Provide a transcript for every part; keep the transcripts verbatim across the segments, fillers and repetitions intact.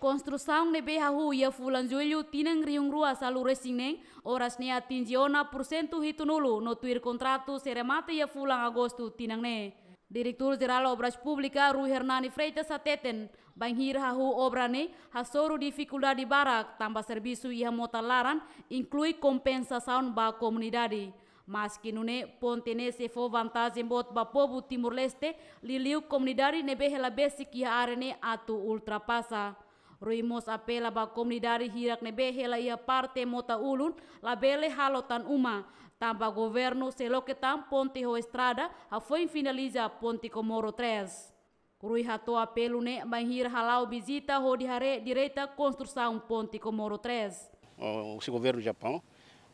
Konstrusaun ne'ebé hahú iha fulan Jullu tinan rihun rua sanulu-resin-neen, oras ne'e atinje ona pursentu hitunulu no tuir kontratu sei remata iha fulan Agostu tinan ne'e. Diretór Jerál Obras Públikas Rui Hernani Freitas hateten, bainhira hahú obra ne'e hasoru difikuldade barak tanba servisu iha mota laran, inklui kompensasaun ba komunidade. Maski nune'e, ponte ne'e sei fó vantajen boot ba povu Timor-Leste, liuliu komunidade ne'ebé hela besik iha área ne'e atu ultrapasa. Rui mós apela ba komunidade hirak ne'ebé hela iha parte mota ulun, labele halo tan uma, tanba governu sei loke tan ponte ho estrada, hafoin finaliza ponte Comoro três. Rui hato'o apelu ne'e bainhira hala'o vizita hodi haree direta konstrusaun ponte Comoro três. O, husi governu Japaun,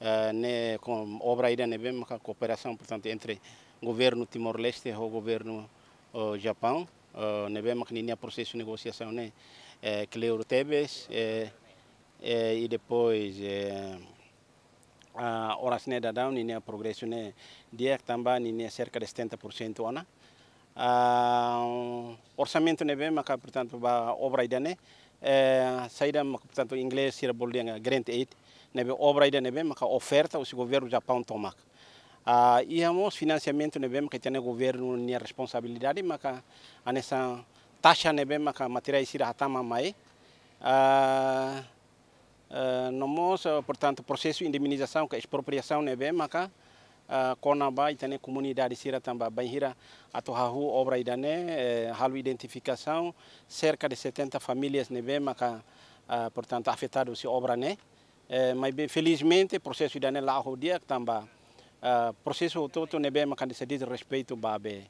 eh, ne'e ho obra ida ne'ebé maka kooperasaun, portantu, entre governu Timor-Leste ho governu, o, Japaun, eh, ne'ebé maka ninia prosesu negosiasaun ne'e, eh, kleur tebes, eh, eh, i depois, eh, ah, oras ne'e daudaun ninia progresu ne'e di'ak tanba ninia serka de setenta por cento ona. Ah, orsamentu ne'ebé maka, portantu, ba obra ida-ne'e, eh, saida maka, portantu, inglés sira bolu dehan grant aid, ne'ebé obra ida ne'ebé maka oferta husi governu Japaun tomak. Ah, iha mós finansiamentu ne'ebé maka ita-nia governu nia responsabilidade maka hanesan taxa ne'ebé maka materiál sira hatama mai. Ah, eh, no mós, eh, portantu, prosesu indemnizasaun ka espropriasaun ne'ebé maka, eh, kona-ba ita-nia komunidade sira tanba bainhira atu hahú obra ida-ne'e, eh, halo identifikasaun serka de setenta famílias ne'ebé maka, eh, portantu, afetadu husi obra ne'e. Eh, maibé felizmente prosesu ida-ne'e la'o ho di'ak tanba, eh, prosesu hotu-hotu ne'ebé maka hanesan diz respeitu ba be,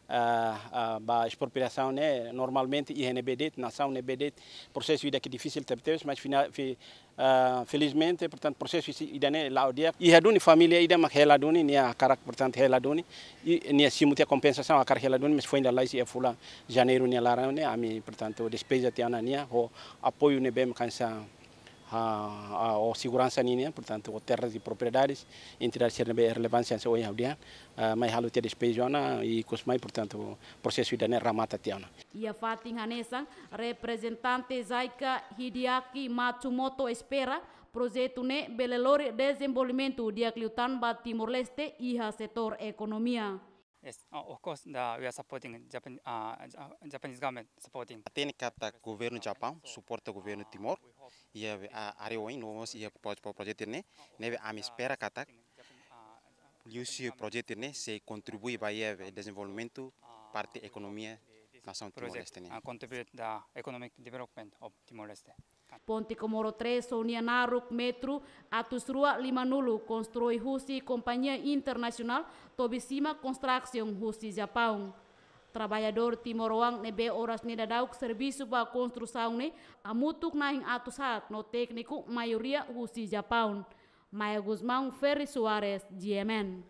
ah, ah, ba espropriasaun ne'e normalmente iha ne'ebé de'it, nasaun ne'ebé de'it, prosesu ida ke difisil tebetebes, mas fina-, fi-, ah, felizmente, portantu, prosesu isi-, ida-ne'e la'o di'ak. Iha duni família ida mak hela duni, nia hakarak, portantu, hela duni, i nia simu tiha kompensasaun, hakarak hela duni, mas foin lalais iha fulan Janeiru nia laran ne'e, ami, portantu, despeza tiha ona nia, ho apoiu ne'ebé maka hanesan, ah, ah, ho seguransa nian, portantu, ho terras e propriedades, entidade sira ne'ebé relevánsia hanesan ohin ha'u dehan, ah, mai halo tiha despeza ona, i ikus mai, portantu, prosesu ida-ne'e remata tiha ona. Iha fatin hanesan, reprezentante JICA Hideaki Matsumoto espera, projetu ne'e bele lori dezenvolvimentu di'ak liután ba Timor-Leste iha setór ekonomia. Yes, uh, of course, the, we are supporting Japan, uh, Ja-, Japanese government supporting. Hatene katak governu Japaun suporta governu Timor, iha, ah, área oin, no mós iha pro-, pro-, projetu ne'e, ne'ebé ami espera katak liuhusi projetu ne'e sei kontribui ba iha dezenvolvimentu parte ekonomia nasaun Timor-Leste nian. Uh, contribute the economic development of Timor-Leste. Ponte Comoro três ho nia naruk metru atus rua limanulu, konstrui husi kompañia internasionál Tobishima Construction husi Japaun. Traballadór timoroan ne'ebé oras ne'e daudauk servisu ba konstrusaun ne'e hamutuk na'in atus haat no tékniku maioria husi Japaun. Maia Gusmão, Ferry Soares, G M N.